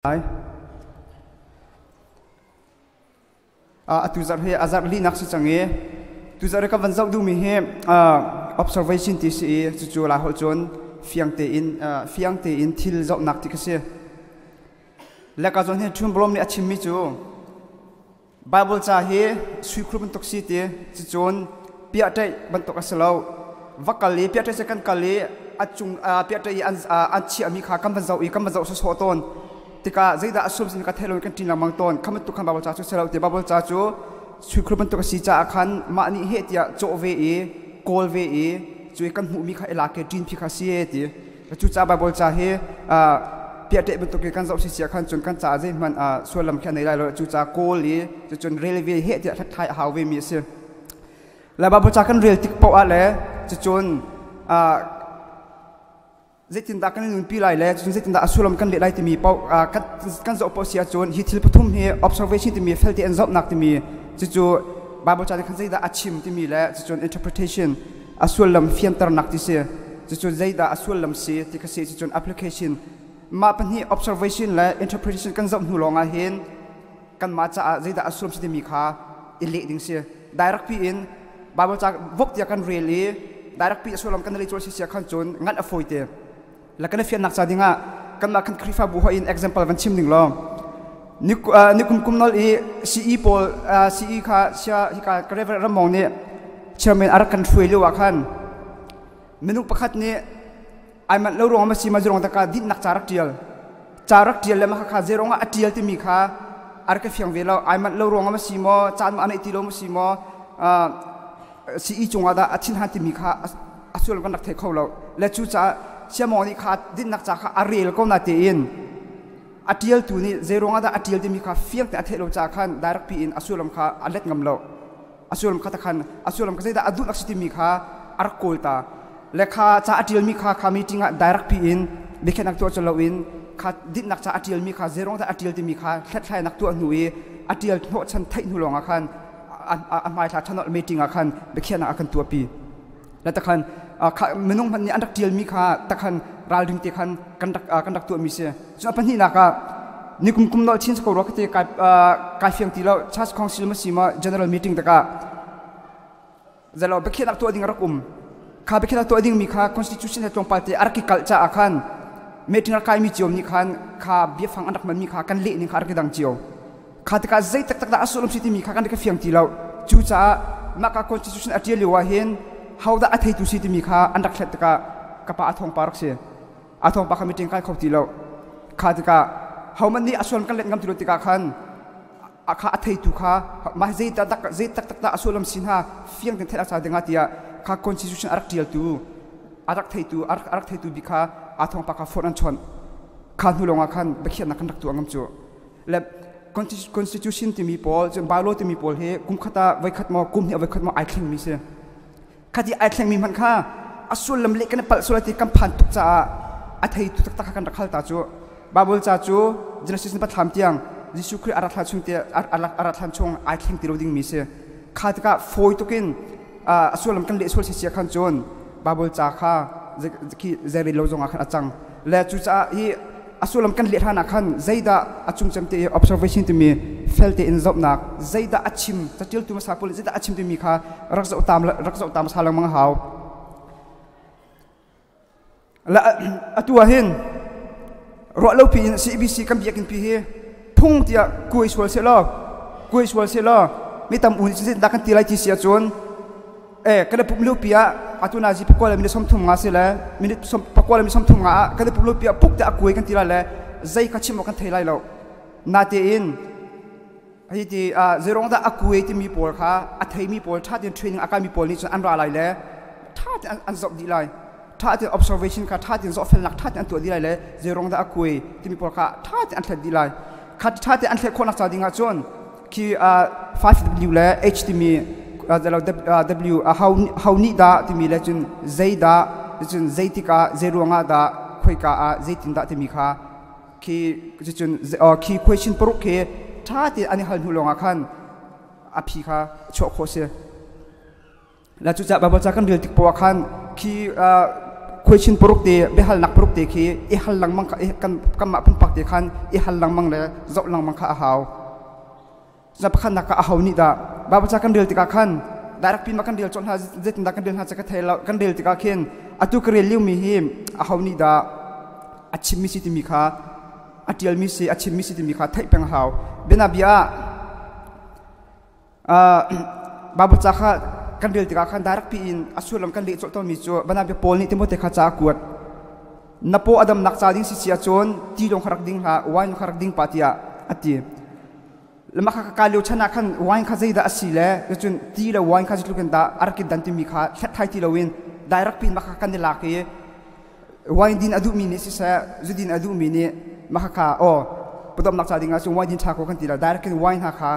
Lai. Atu zarh hi a zarh linak si cang i tu zarh i ka van zoh duhmi hi observation ti si i cucu lai holh cun fiang tein fiang tein thil zohnak ti kha si. Le ka zawn hi Turnblom nih a chimmi cu Baibal ca hi suikhur bantuk si ti cucun piahṭaih bantuk a si lo. Va kal i piahṭaih cu kan kal i a cung piahṭaih i an chiahmi kha kan van zoh i kan van zoh sawsawh tawn. Tikah zeidah a sum sin ka theih lo kan ṭin lengmang tawn. Kha bantuk khan Baibal ca cu si lo ti Baibal ca cu suikhur bantuk a si caah khan mah nih heh tiah cawh ve i kawl ve i cu i kan hmuhmi kha i lak i ṭin phi kha si e ti. Cucaah Baibal ca hi piahṭeh bantuk in kan zoh sisia khan cun kan caah zeihmanh sullam khi a nei lai lo. Cucaah kawl i cucun rel ve heh tiah hlathlai a hau vemi a si. Le Baibal ca kan rel tik paoh ah le cucun zeitindah kan i nunpi lai le cucun zeitindah a sullam kan leh lai timi paoh kan zoh paoh si ahcun hi thil pathum hi observation timi felte an zohnak timi cucu Baibal ca nih khan zeidah a chim timi le cucun interpretation a sullam fianternak ti si. Cucu zeidah a sullam si ti kha si. Cucun application mah pahnih observation le interpretation kan zoh hnu lawng ah hin kanmah caah zeidah a sullam si timi kha i leh ding si. Direct pi in Bible ca vok tiah kan rel i direct pi a sullam kan leh cawh si sia khan cun nganh a fawi te. La kan i fiannak ca dingah kanmah kan Khrihfabu hoi in example van chim ning law nikum kum nol i CE pawl CE kha sia hika ka Reverend Ramong nih chairman a rak kan hruai lio ah khan minung pakhat nih ai manh lo ruang ma si ma zirong taka dinnak ca rak tial ca rak tial le ma kha zerong ah a tial timi kha a rak ka fiang ve lo ai manh lo ruang ma si maw caan ma anei ti lo ma si maw CE cungah dah a thinhan timi kha a sullam kan rak thei kho lo le cucaah siamawng nih kha dinnak ca kha a rel ko na tein a ṭialtu nih zei ruangah dah a ṭial timi kha fiang tein a theih lo caah khan direct pi in a sullam kha a let ngam lo a sullam kha takhan a sullam kha zeidah a duhnak si timi kha a rak kawl ta le kha ca a ṭialmi kha kha meeting ah direct pi in biakhiahnak tuah cu loin kha dinnak ca a ṭialmi kha zei ruang dah a ṭial timi kha hlathlainak tuah hnu i a ṭial hnawhchan theih hnu lawngah khan a hmaithla thanol meeting ah khan biakhiahnak a kan tuahpi le takhan minung hmanh nih an rak ṭialmi kha takhan ralring te khan kan rak kan rak tuahmi si cun a pahnihnak ah nikum kum nol chin ko rua kate kai kai fiang ti lo church council ma si ma general meeting takah zalo biakhiahnak tuah ding a rak um kha biakhiahnak tuah ding mi kha constitution he tlawmpal te a rak i kalh caah khan meeting rak kaimi cio nih khan kha biafang an rak hmanmi kha kan leh ning kha a rak i dang cio Kha tikah zei taktak dah a sullam si timi kha kan rak i fiang ti lo. Cucaah mahka constitution a ṭial lio ah hin hodah a theitu si timi kha an rak hlet tikah ka pa a thawngpa rak si. A thawngpa kha meeting kai kho ti lo. Kha tikah hohmanh nih a sullam kan let ngam ti lo tikah khan a kha a theitu kha mah zei tak zei taktak dah a sullam si hna fiang tein theih a ca dingah tiah kha constitution a rak ṭialtu a rak theitu a rak theitu bik kha a thawngpa kha phone an chawnh. Kha hnu lawngah khan biakhiahnak kan rak tuah ngam cu. Le constitution timi pawl cun bylaw timi pawl hi kum khat ah voikhat maw kum hnih voikhat maw ai thlengmi si khati ai thlengmi hmanh kha a sullam leh kan i palh sual ti kan phan tuk caah a theitu taktak kha kan rak hal ta cu Bible ca cu Genesis ni pathlam tiang Jesuh Khrih a rak thlan chung te a rak thlan chung ai thleng ti lo dingmi si kha tikah fawi tukin a sullam kan leh sual si sia khan cun Bible ca kha khi zeirel lo zongah khan a cang le cucaah hi a sullam kan leh hlan ah khan zeidah a cungcem te i observation timi fel tein zohnak zeidah a chim catialtu hmasa pawl nih zeidah a chim timi kha rak zoh tam rak zoh tam hmasa lengmang a hau le atu ah hin ruah lo pi in CBC kan biakinn pi hi phung tiah kuai sual seh law kuai sual seh law mi tam u nih dah kan ti lai ti si ahcun e kan i pumh lio pi ah atu na zi pakua le minute 30 nga si le minute pakua le minute 30 nga ah kan i pumh lio pi ah puk te a kuai kan ti lai le zei kha chim awk kan thei lai lo natein hi ti zeirong dah a kuai timi pawl kha a theimi pawl ṭha tein training a kaimi pawl nih cun an ra lai le ṭha tein an zoh dih lai ṭha tein observation kha ṭha tein zohfelnak ṭha tein an tuah dih lai le zeirong dah a kuai timi pawl kha ṭha tein an hlet dih lai kha ṭha tein an hlet khawhnak ca ding ah cun khi 5W le H timi W how nih dah timi le cun zeidah cun zeitik ah zei ruangah dah khoika ah zeitin dah timi kha khi cun khi question paruk khi ṭha tein an i hal hnu lawngah khan a phi kha chuah khawh si. La cucaah Baibal ca kan rel tik poah khan khi Question paruk te biahalnak paruk te khi i hal lengmang kha kan kanmah pumpak te khan i hal lengmang le zoh lengmang kha a hau. Cu pakhatnak ah aho nih dah Baibal ca kan rel tikah khan direct pin ma kan rel colh hna zeitindah kan rel hna ca ka thei lo kan rel tikah khin atu ka rel liomi hi aho nih dah a chimmi si timi kha a ṭialmi si a chimmi si timi kha theih peng a hau. Bianabia ah Baibal ca kha kan rel tikah khan direct piin a sullam kan leh colh tawnmi cu bianabia Paul nih Timote kha ca a kuat. Na paw a damnak ca ding si si ahcun ti lawng kha rak ding hlah, wine kha rak ding pah tiah a ti. Mah kha ka lio chan ah khan wine kha zeidah a si le cun ti le wine kha zeitluk in dah a rak i dan timi kha hlathlai ti loin direct pin mah kha kan i lak i wine din a duhmi nih siseh zu din a duhmi nih mah kha aw pawdawmnak ca ding ah cun wine din ṭha ko kan ti lo direct in wine hna kha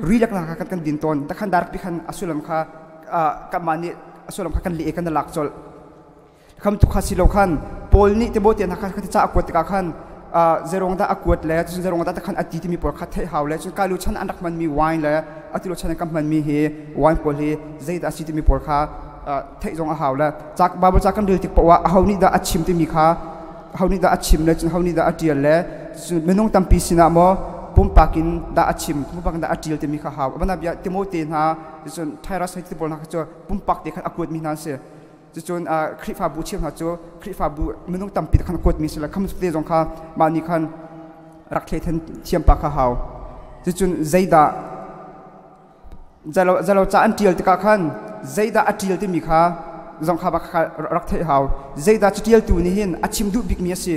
ri lak hna kha kan din tawn takhan direct pi khan a sullam kha kanmah nih a sullam kha kan leh i kan i lak colh. Kham tu kha si lo khan Paul nih Timote hna kha ca a kuat tikah khan zeirong dah a kuat le cun zeirong dah khan a ti timi pawl kha theih hau le cun kalu chan an rak hmanmi wine le atu chan an kan hmanmi hi wine pawl hi zeidah a si timi pawl kha theih zong a hau le Bible ca kan rel tik paoh ah aho nih dah a chim timi kha aho nih dah a chim le cun aho nih dah a ṭial le cun minung tampi sinah maw pumpak in dah a chim pumpak in dah a ṭial timi kha hau abana bia Timote hna cun Titus hei ti pawl hna kha cu pumpak te khan a kuatmi hna an si. Cucun Khrihfabu cheu hna cu Khrihfabu minung tampi khan kuatmi si le kham te zong kha mah nih khan rak thleithen thiam pa kha hau. Cucun zeidah zalo ca an ṭial tikah khan zeidah a ṭial timi kha zong kha rak theih hau. Zeidah caṭialtu nih hin a chim duh bikmi a si.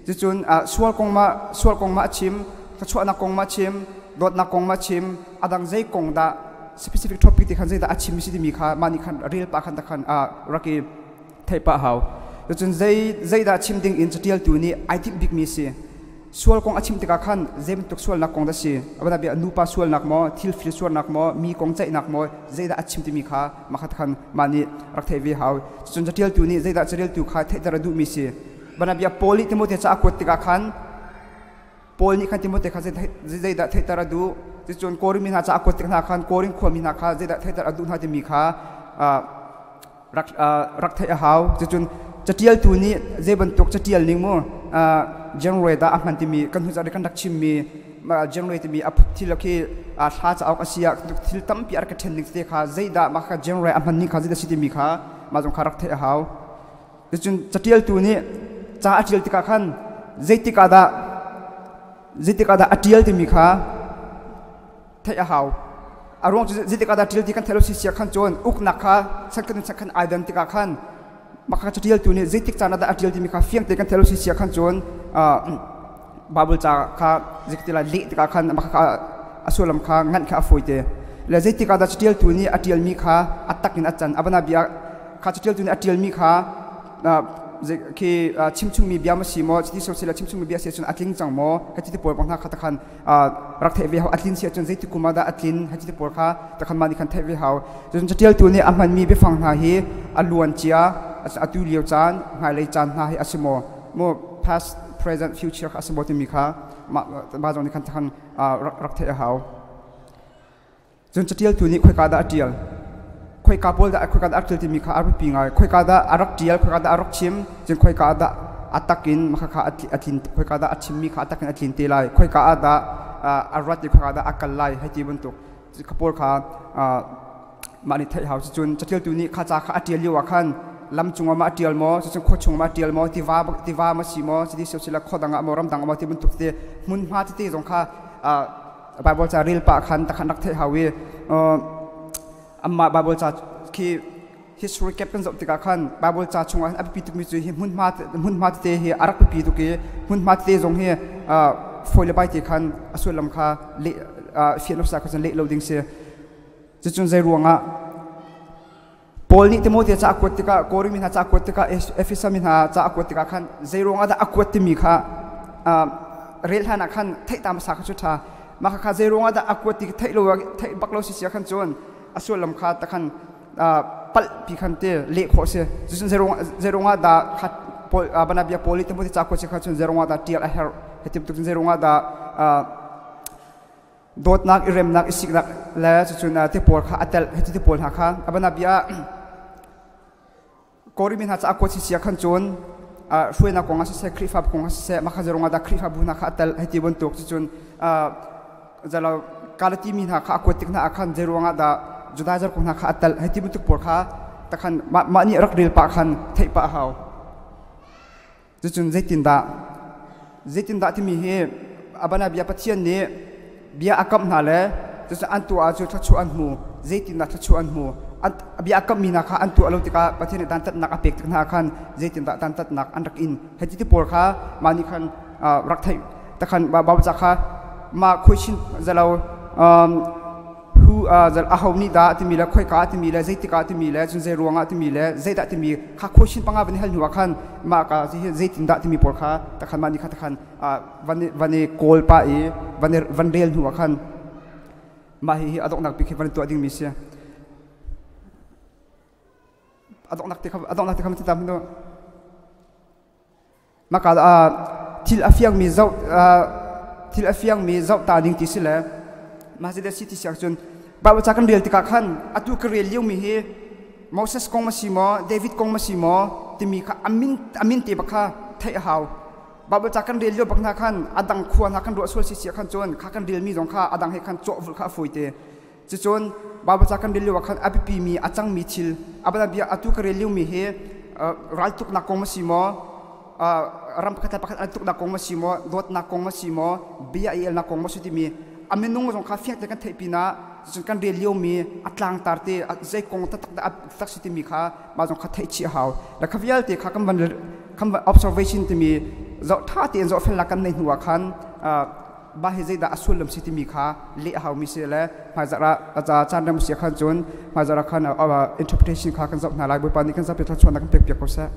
Cucun sual kong ma sual kong ma a chim, thluachuahnak kong ma a chim, dawtnak kong ma a chim, a dang zei kong dah specific topic ti khan zeidah a chim si timi kha mah nih khan rel pah khan khan rak i theih pah hau. Cun zei zeidah chim ding in catialtu nih ai timh bikmi si. Sual kong a chim tikah khan zei bantuk sualnak kong dah si? Abana bia nupa sualnak maw, thil fir sualnak maw, mi kong ceihnak maw, zeidah a chim timi kha mah kha khan mah nih rak theih ve hau. Cun catialtu nih zeidah careltu kha theihter a duhmi si. Bana bia Paul nih Timote ca a kuat tikah khan Paul nih khan Timote kha zeidah theihter a duh? Cucun Korin mi hna ca a kuat tik hna khan Korin khuami hna kha zeidah theihter a duh hna timi kha rak rak theih a hau. Cucun catialtu nih zei bantuk catial ning mu genre dah a hman timi kan hnu zarh kan rak chimmi genre timi a thil khi hla cauk a si ah thil tampi a rak ka ṭhen ning te kha zeidah mah kha genre a hman ning kha zeidah si timi kha mah zong kha rak theih a hau. Cucun catialtu nih ca a ṭial tikah khan zeitik ah dah zeitik ah dah a ṭial timi kha theih a hau. A ruang cu zeitik ah dah ṭial ti kan theih lo si sia khan cun uknak kha chankhat in chankhat ai dan tikah khan mah kha catialtu nih zeitik caan ah dah a ṭial timi kha fiang te kan theih lo si sia khan cun Bible ca kha zeitik lai leh tikah khan mah kha a sullam kha nganh kha a fawi te. Le zeitik ah dah catialtu nih a ṭialmi kha a tak in a can a bana bia kha catialtu nih a ṭialmi kha khi chimchungmi bia ma si maw chiti so sila chimchungmi bia si cun a tling cang maw hati ti pawl bang hna kha takhan rak theih ve hau a tlin si ahcun zeiti kum ah dah a tlin hati ti pawl kha takhan mah nih khan theih ve hau cun catialtu nih a hmanmi biafang hna hi a luan cia atu lio caan hmailei caan hna hi a si maw maw past present future kha a si maw timi kha mah zong nih khan takhan rak theih a hau. Cun catialtu nih khoika dah a ṭial? Khoika pawl dah khoika dah a ṭial timi kha a biapi ngai. Khoika dah a rak ṭial, khoika dah a rak chim, cun khoika ah dah a tak in khakha a tlin, khoika dah a chimmi kha a tak in a tlin te lai, khoika ah dah a rat i khoika ah dah a kal lai hei ti bantuk kha pawl kha mah nih theih hau. Cucun catialtu nih kha ca kha a ṭial lio ah khan lam cungah ma a ṭial maw, cucun khua chung ma a ṭial maw, tiva tiva ma si maw, cuti sila khua dang ah maw, ram dang ah maw ti bantuk te hmunhma tete zong kha Bible ca rel pah khan takhan rak theih hau i amah Bible ca khi history cap kan zoh tikah khan Bible ca chungah a biapi tukmi cu hi hmunhma hmunhma tete hi a rak biapi tuk i hmunhma tete zong hi fawi le bai te khan a sullam kha leh fian lo sa kha cun leh lo ding si. Cucun zei ruangah Paul nih Timote ca a kuat tikah Korin mi hna ca a kuat tikah Efesa mi hna ca a kuat tikah khan zei ruangah dah a kuat timi kha rel hlan ah khan theih ta hmasa kha cu ṭha. Mah kha zei ruangah dah a kuat ti theih lo theih bak lo si sia khan cun a sullam kha ta khan palh pi khan te leh khawh si. Cucun zei ruangah dah kha Paul banabia Paul nih Timote ca a kuat si kha cun zei ruangah dah ṭial a herh heti bantuk cun zei ruangah dah dawtnak i remnak i siknak le cucun ti pawl kha a telh hiti ti pawl hna kha a bana bia. Korin mi hna ca a kuat si khan cun hruainak kong ah siseh, Khrihfabu kong ah siseh, mah kha zei ruangah dah Khrihfabu hna kha a tel hei ti bantuk cucun zalo Galati mi hna kha a kuat tik hna ah khan zei ruangah dah Judaizer kong hna kha a tel hei ti bantuk pawl kha takhan mah mah nih rak rel pah khan theih pah a hau. Cucun zeitindah zeitindah timi hi abana bia Pathian nih bia a kamh hna le cucun an tuah ahcun thluachuah an hmu. Zeitindah thluachuah an hmu? An bia a kamhmi hna kha an tuah lo tikah Pathian nih dantatnak a pek tik hna khan zeitindah dantatnak an rak in? Hei ti pawl kha mah nih khan rak theih takhan Baibal ca kha mah khuaichin zalo who aho nih dah timi le khoika timi le zeitikah timi le cun zei ruangah timi le zeidah timi kha question panga van i hal hnu ah khan mah ka zeitindah timi pawl kha takhan mah nih kha takhan van van i kawl pah i van van rel hnu ah khan mah hi a donghnak bik hi van tuah dingmi si. A donghnak te kha a donghnak te kha ti tam hnu. Maka thil a fiangmi zoh thil a fiangmi zoh ta ding ti si le mah zeidah si ti si ahcun Bible ca kan rel tikah khan atu ka rel liomi hi Moses kong ma si maw David kong ma si maw timi kha amin amin te bak kha theih a hau. Bible ca kan rel lio bak hna khan a dang khua hna kan ruah sual si si khan cun kha kan relmi zong kha a dang he khan cawh vulh kha a fawi te. Cucun Bible ca kan rel lio ah khan a biapimi a cangmi thil a bia atu ka rel liomi hi raltuknak kong ma si maw ram pakhat le pakhat an tuknak kong ma si maw dawtnak kong ma si maw bia i elnak kong ma si timi a minung zong kha fiang te kan theih pinah cucun kan rel liomi a tlangtar te zei kong taktak dah tak si timi kha mah zong kha theih chih a hau. Le kha vialte kha kan van kan observation timi zoh ṭha tein zohfelnak kan neih hnu ah khan mah hi zeidah a sullam si timi kha leh a haumi si le hmaizarh ah caan rem si khan cun hmaizarh ah khan interpretation kha kan zoh hna lai. Bawipa nih kan zapi thluachuahnak kan pek piak ko seh.